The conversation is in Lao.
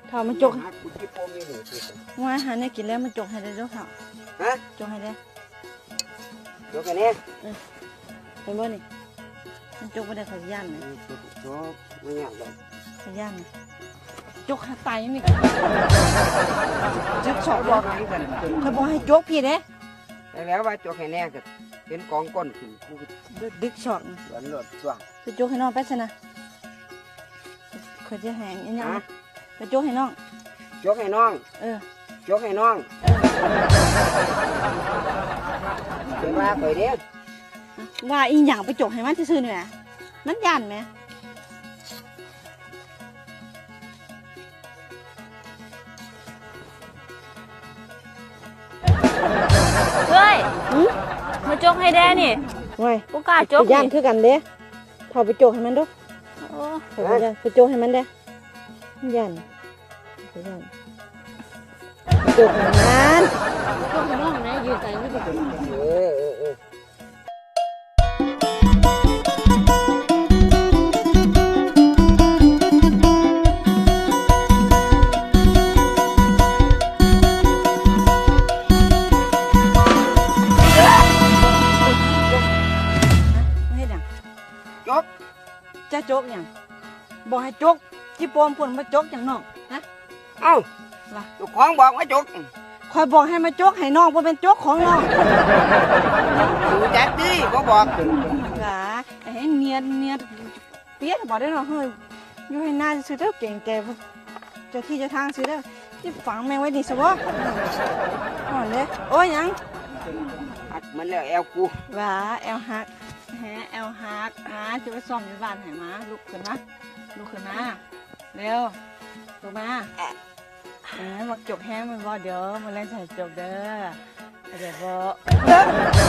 ເຖົ້າ ມາຈົກ ຫາກູຈິບໂປ້ມີໜູຕິດ ວ່າຫາແນວກິນແລ້ວ ມາຈົກໃຫ້ແດ່ເດີ້ເຖົ້າ. ຮະ? ຈົກໃຫ້ແດ່. ຈົກໃຫ້ແດ່. ເອີ ເຫັນບໍ່ນີ້? ມັນຈົກບໍ່ໄດ້ ຂ້ອຍຢ້ານນະ. ອືມ ຈົກ ຈົກ ບໍ່ຍາກດອກ ຂ້ອຍຢ້ານນະ. ຈົກຫາຕາຍນີ້ ຈຶກສອກ ບອກໃຫ້ກັນ ຂ້ອຍບອກໃຫ້ຈົກພີ້ເດ້. ແລ້ວວ່າຈົກໃຫ້ແດ່ ກໍເຫັນກອງກົ້ນຂຶ້ນ ກູຈະດຶກສອກ ສວນໂລດຕົວະ. ໄປຈົກໃຫ້ນ້ອງໄປຊັ້ນນະ. ຂ້ອຍຈະໃຫ້ອີຫຍັງ? ຮະ? ໄປຈົກໃຫ້ນ້ອງ. ຈົກໃຫ້ນ້ອງ? ເອີ ຈົກໃຫ້ນ້ອງ. ເອີ ຢ່າວ່າຂ້ອຍເດ້. ວ່າອີຫຍັງ? ໄປຈົກໃຫ້ມັນຊື່ໆນີ້ແຫຼະ ມັນຢ້ານແໝ. ເອີຍ ຫື? ມາຈົກໃຫ້ແດ່ນີ້. ໂອ້ຍ ບໍ່ກ້າຈົກ ຢ້ານຄືກັນເດ້. ເຖົ້າໄປຈົກໃຫ້ມັນດູ. ໂອ້ ໄປຈົກໃຫ້ມັນແດ່. ມັນຢ້ານ ໄປຈົກໃຫ້ມັນ. ຈົກໃຫ້ນ້ອງແດ່ ຢືນໃສ່ຢູ່. ເອີ ເອີ ເອີ. ເຮັດຫຍັງ? ຈົກ. ຈະຈົກຫຍັງ? ບອກໃຫ້ຈົກຈີ່ໂປ້ພຸ້ນ ມາຈົກຫຍັງນ້ອງ? ຮະ? ເອົ້າ ວ່າ ເຈົ້າຂອງບອກມາຈົກ. ຂ້ອຍບອກໃຫ້ມາຈົກໃຫ້ນ້ອງ ບໍ່ແມ່ນຈົກຂອງນ້ອງ. ຮູ້ຈັກຕິ ບໍ່ບອກ. ກະໃຫ້ນຽດ ນຽດ ປຽດບໍ່ໄດ້ເນາະ. ເຮີ້ຍ ຢູ່ໃຫ້ໜ້າຊື່ໆເດີ້ ເກງໃຈເຈົ້າທີ່ເຈົ້າທາງຊື່ໆເດີ້. ຊິຝັງແມ່ງໄວ້ນີ້ຊະບໍ? ອ່ອນເດ້. ໂອ້ຍ ຫຍັງ? ຫັກໝົດແລ້ວແອວກູ. ວ່າແອວຫັກ ແຮແອວຫັກ. ມາ ຈະໄປສ້ອມຢູ່ບ້ານໃຫ້. ມາ ລຸກຂຶ້ນມາ ລຸກຂຶ້ນມາ ເລັວ ລຸກມາ. ເອີ ມັກຈົກແຮງແມ່ນບໍ່? ດຽວມື້ແລງຊິໃຫ້ຈົກເດີ້ ເຂົ້າໃຈບໍ່?